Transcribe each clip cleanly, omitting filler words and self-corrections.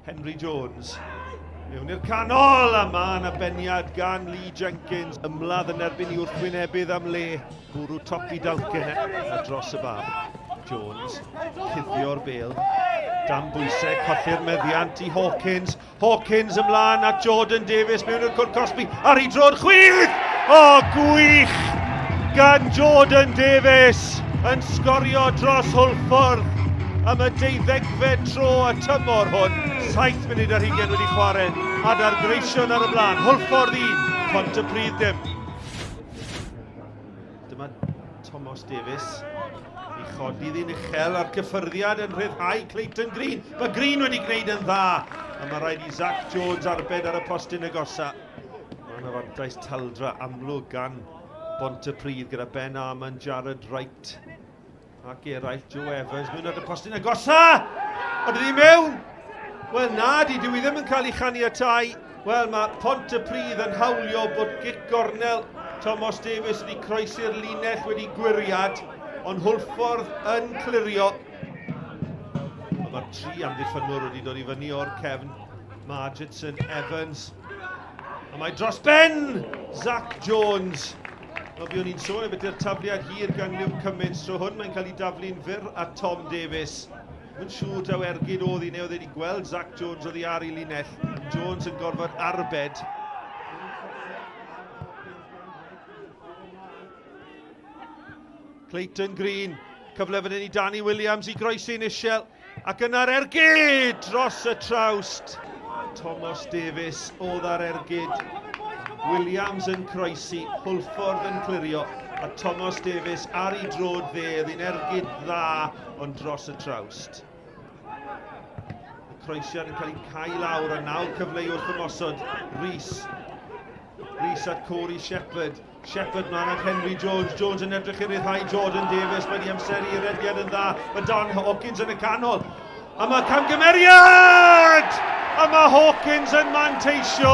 Henry Jones. Mewn i'r canol, a mae yna beniad gan Lee Jenkins. Ymladd yn erbyn i wrthwynebydd am le. Bwrw top i dalcen e, a dros y bar. Jones, cuddio'r bel. Dan bwysau, colli'r meddiant i Hawkins. Hawkins ymlaen at Jordan Davies mewn i'r cwrt cosbi ar ei dro'r chwith! O, gwych! Gan Jordan Davies yn sgorio dros Hwlffordd am y deuddegfed tro y tymor hwn. 7 munud ar hugain wedi chwarae, Adar Greision ar y blaen. Hwlffordd 1, Pontypridd dim. Dyma Tomos Davies i chodi ddyn uchel a'r cyffyrddiad yn rhyddhau Clayton Green. Mae Green wedi gwneud yn dda a mae rhaid i Zach Jones arbed ar y postyn agosa. Mae yna fantais taldra amlwg gan Bontypridd gyda Ben Armand, Jared Wright ac eraill. Joe Evans mewn at y postyn agosa! Ond ydi mewn! Wel na, di, dwi i ddim yn cael ei chaniatau. Wel, mae Pontypridd yn hawlio bod gic gornel Tomos Davies wedi croesi'r linell wedi gwyriad, ond Hwlffordd yn clirio. Ond mae'r tri amddiffynwr wedi dod i fyny o'r cefn. Margetson, Evans, a mae dros ben Zach Jones. Wel, buon ni'n sôn am ydy'r tafliad hir gan Luke Cummins tro hwn, mae'n cael ei daflu'n fyr at Tom Davies. Mae'n siŵr taw ergyd oedd hi neu oedd wedi gweld Zach Jones oddi ar ei linell. Jones yn gorfod arbed. Clayton Green, cyfle fan hyn i Danny Williams i groesi'n isiel. Ac yna'r ergyd dros y trawst. Tomos Davies oedd ar ergyd. Williams yn croesi, Hwlffordd yn clirio, a Tomos Davies ar ei drod dde, oedd hi'n ergyd dda, ond dros y trawst. Y croesiad yn cael ei cael lawr, a nawr cyfle i wrth ymosod. Rhys. Rhys at Corey Shepherd. Shepherd mlaen at Henry Jones. Jones yn edrych i ryddhau Jordan Davies. Mae wedi amseru i rediad yn dda. Mae Dan Hawkins yn y canol. A mae camgymeriad! A mae Hawkins yn manteisio,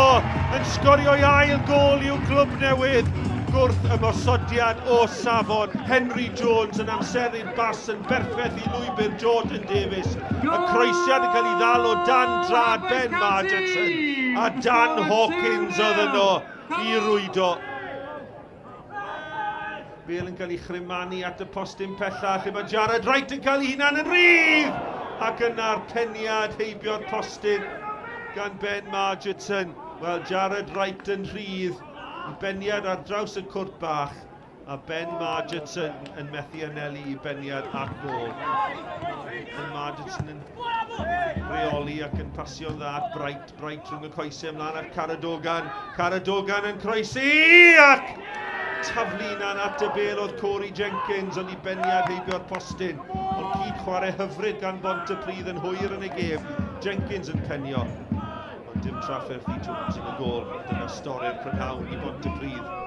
yn sgorio ei ail gôl i'w glwb newydd. Gwrth ymosodiad o safon. Henry Jones yn amseru'r bas yn berffaith i lwybr Jordan Davies. Y croesiad yn cael ei ddal o dan drad Ben Margetson. A Dan Hawkins oedd yno i rwydo. Bale yn cael ei chrymanu at y postyn pella lle mae Jared Wright yn cael ei hunan yn rhydd! Ac yna'r peniad heibio'r postyn gan Ben Margetson. Wel, Jared Wright yn rhydd. Beniad ar draws y cwrt bach. A Ben Margetson yn methu anelu i beniad at gôl. Ben Margetson yn rheoli ac yn pasio'n dda at Bright. Bright rhwng y coesau ymlaen at Caradogan. Caradogan yn croesi ac taflu na'n at y bel oedd Corey Jenkins ond i beniad heibio'r postyn. Ond cyd chwarae hyfryd gan Bontypridd yn hwyr yn y gêm. Jenkins yn penio. Ond dim trafferth i Jones yn y gôl. Dyna stori'r prynhawn i Bontypridd.